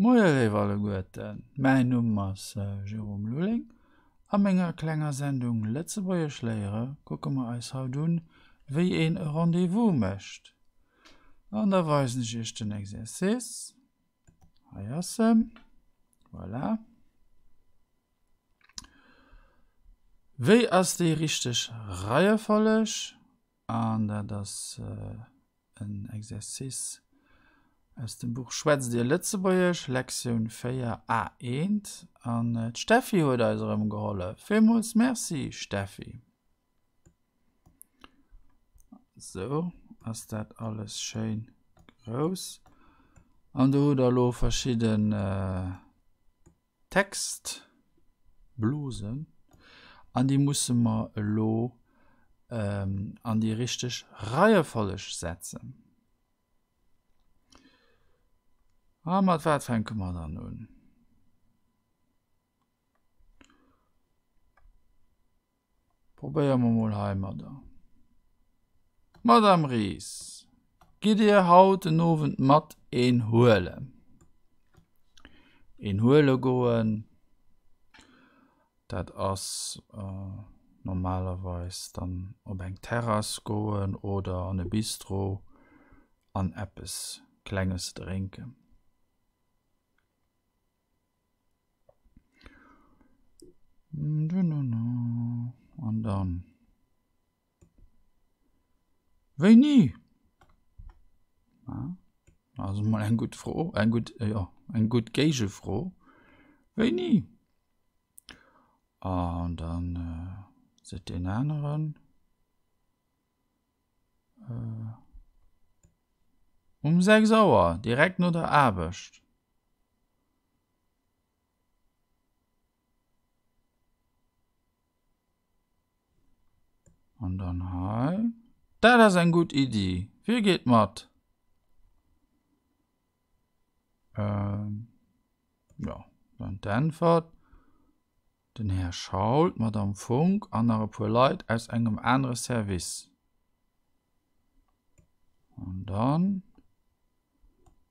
Moie léif alleguerten, mäin Numm ass Jérôme Lulling. A menger klenger Sendung Lëtzebuergesch léiere kucke mer eis haut un, wéi een e Rendez-vous mécht. An da weisen ech iech den Exercice. Hei ass en. Voilà. Wéi ass déi richteg Reiefolleg? An dat ass en Exercice aus dem Buch Schwätzt Dir Lëtzebuergesch, Lektioun 4, A1. An d'Steffi huet eis erëm gehollef. Villmools Merci, Steffi. Sou ass dat alles schéin grouss. An do hutt der elo verschidden Textblosen an déi musse mer elo an déi richteg Reiefolleg setzen. A mat wat fänke mer dann un? Probéiere mer mol heimadder. Madame Ries, gitt Dir haut den Owend mat een huelen? Een huele goen, dat ass normalerweis dann op eng Terrass goen oder an e Bistro an eppes Klenges drénken. An dann. Wéini? Also mol eng gutt Fro, eng gutt, jo, eng gutt Géigefro. Wéini? An dann seet deen aneren, Um 6 Auer, direkt no der Aarbecht. An dann hei. Dat ass eng gutt Iddi. Wie geet mat? Ähm, ja, dann d'Äntwert. Den Här Schaul, d'Madame Funck an nach e puer Leit aus engem anere Service. An dann,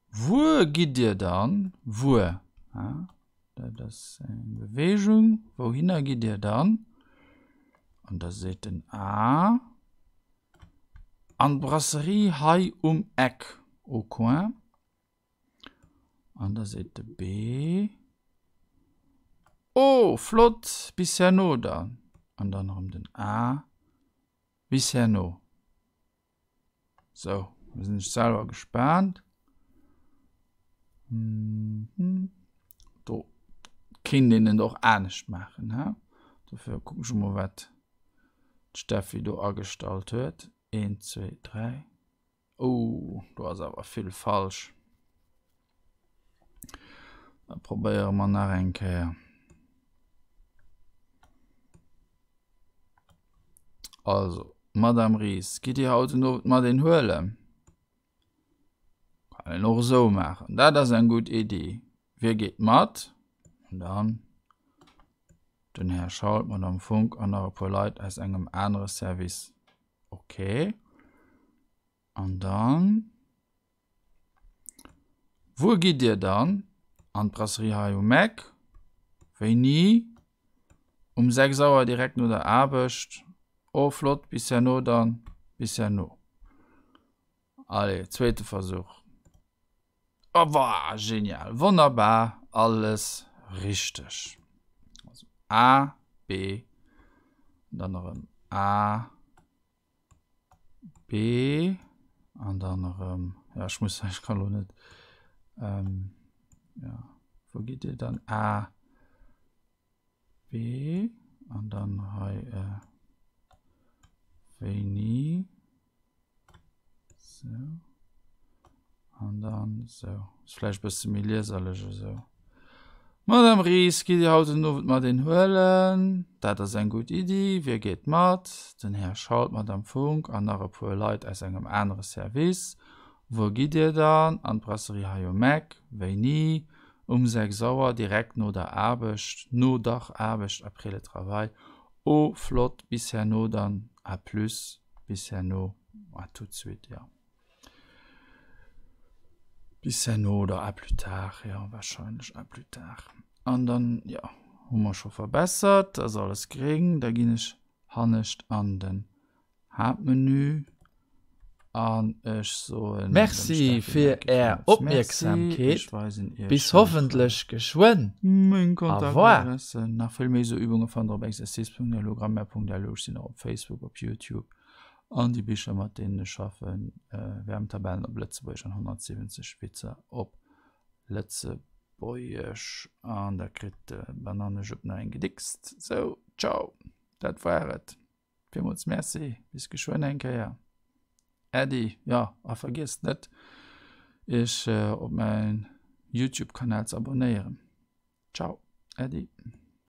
Wuer gitt Dir dann? Wuer, ja, dat ass eng Bewegung. Wouhinner gitt Dir dann? An da seet den A, An d'Brasserie hei um Eck, au coin. An da seet de B, Oh, flott, bis herno dann. An dann erëm den A, Bis herno. Sou, da sinn ech selwer gespaant. Do kinnt een et och anescht maachen, he? Dofir kucken ech emol, wat d'Steffi do agestallt huet. Eent, zwee, dräi. Oh, do ass awer vill falsch. Da probéiere mer nach eng Kéier. Also, Madame Ries, gitt Dir haut den Owend mat een huelen? Kann een och esou maachen. Dat ass eng gutt Iddi. Wie geet mat? An dann den Här Schaul, d'Madame Funck an nach e puer Leit aus engem anere Service. Okay. An dann. Wuer gitt Dir dann? An d'Brasserie hei um Eck. Wéini? Um 6 Auer direkt no der Aarbecht. Oh flott, bis herno dann. Bis herno. Allez, zweete Versuch. Oh boah, genial, wonnerbar, alles richteg. Also A, B, dann erëm A, B an dann erëm, ja ech muss, ech kann lo net, ähm, ja, wou gitt Dir dann? A, B an dann hei äh, wéini, sou an dann sou. Ass vläicht e bësse méi lieserlech esou. Madame Ries, gitt Dir haut den Owend mat een huelen? Dat ass eng gutt Iddi. Wie geet mat? Den Här Schaul, d'Madame Funck an nach e puer Leit aus engem anere Service. Wou gitt Dir dann? An d'Brasserie hei um Eck. Wéini? Um 6 Auer, direkt no der Aarbecht, no dach Aarbecht, après le travail. Oh, flott, bis herno dann, à plus, bis herno, à tout de suite, jo. Bis herno oder à plus tard, jo wahrscheinlech à plus tard. An dann, jo, hu mer scho verbessert, ass alles gréng. Da ginn ech hannescht an den Haaptmenü an ech soen dem Merci Steffi fir Necki Är villmools Merci. Opmierksamkeet. Ech weisen iech Bis nach hoffentlech geschwënn. meng Au revoir. Kontaktadressen. Nach vill méi sou Übunge fannt der op exercice.lu, grammaire.lu. Ech sinn och op Facebook, op YouTube. An déi Bicher mat deenen ech schaffen, Wärmtabellen op Lëtzebuergesch an 170 Witzer op Lëtzebuergesch. An da kritt de Banannejupp nach eng gedickst. Sou, ciao, dat war et. Villmools Merci, bis geschwënn eng Kéier. Äddi. Jo, a vergiesst net, iech op mäin Youtube-Kanal ze abonéieren. Ciao, Äddi.